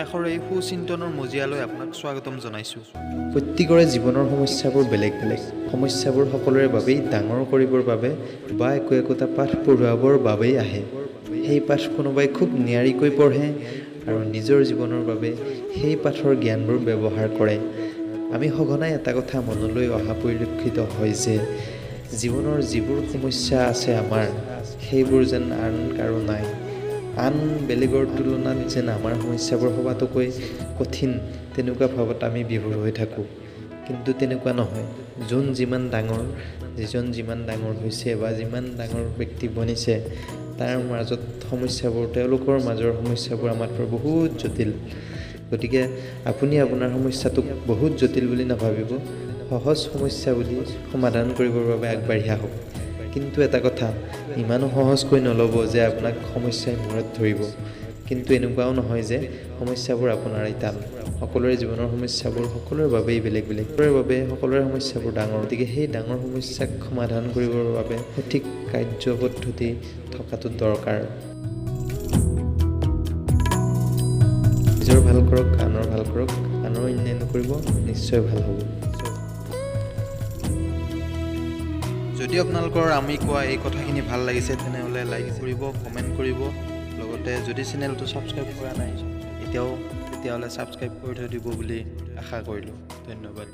প্ৰয়াসৰ এই সুচিন্তনৰ মজিয়ালৈ আপোনাক স্বাগতম জনাইছোঁ। প্ৰত্যেকৰে জীৱনৰ সমস্যাবোৰ বেলেগ বেলেগ। সমস্যাবোৰ সকলোৰে বাবেই ডাঙৰ কৰিবৰ বাবে বা একো একোটা পাঠ পঢ়ুৱাবৰ বাবেই আহে। সেই পাঠ কোনোবাই খুব নিয়াৰিকৈ পঢ়ে আৰু নিজৰ জীৱনৰ বাবে সেই পাঠৰ জ্ঞানবোৰ ব্যৱহাৰ কৰে। আমি সঘনাই এটা কথা মনলৈ অহা পৰিলক্ষিত হয় যে জীৱনৰ যিবোৰ সমস্যা আছে আমাৰ, সেইবোৰ যেন আন কাৰো নাই। আন বেলেগৰ তুলনাত যেন আমাৰ সমস্যাবোৰ সবাতোকৈ কঠিন, তেনেকুৱা ভাৱত আমি বিভোৰ হৈ থাকোঁ। কিন্তু তেনেকুৱা নহয়। যোন যিমান ডাঙৰ, যিজন যিমান ডাঙৰ হৈছে বা যিমান ডাঙৰ ব্যক্তি বনিছে, তাৰ মাজত সমস্যাবোৰ, তেওঁলোকৰ মাজৰ সমস্যাবোৰ আমাতকৈ বহুত জটিল। গতিকে আপুনি আপোনাৰ সমস্যাটোক বহুত জটিল বুলি নাভাবিব, সহজ সমস্যা বুলি সমাধান কৰিবৰ বাবে আগবাঢ়ি আহক। কিন্তু এটা কথা, ইমানো সহজকৈ নল'ব যে আপোনাক সমস্যাই মূৰত ধৰিব। কিন্তু এনেকুৱাও নহয় যে সমস্যাবোৰ আপোনাৰেই টান। সকলোৰে জীৱনৰ সমস্যাবোৰ সকলোৰে বাবেই বেলেগ বেলেগ, সকলোৰে বাবে সকলোৰে সমস্যাবোৰ ডাঙৰ। গতিকে সেই ডাঙৰ সমস্যাক সমাধান কৰিবৰ বাবে সঠিক কাৰ্য পদ্ধতি থকাটো দৰকাৰ। নিজৰ ভাল কৰক, আনৰ ভাল কৰক, আনৰ অন্যায় নকৰিব, নিশ্চয় ভাল হ'ব। যদি আপোনালোকৰ আমি কোৱা এই কথাখিনি ভাল লাগিছে, তেনেহ'লে লাইক কৰিব, কমেণ্ট কৰিব, লগতে যদি চেনেলটো ছাবস্ক্ৰাইব কৰা নাই এতিয়াও, তেতিয়াহ'লে ছাবস্ক্ৰাইব কৰি থৈ দিব বুলি আশা কৰিলোঁ। ধন্যবাদ।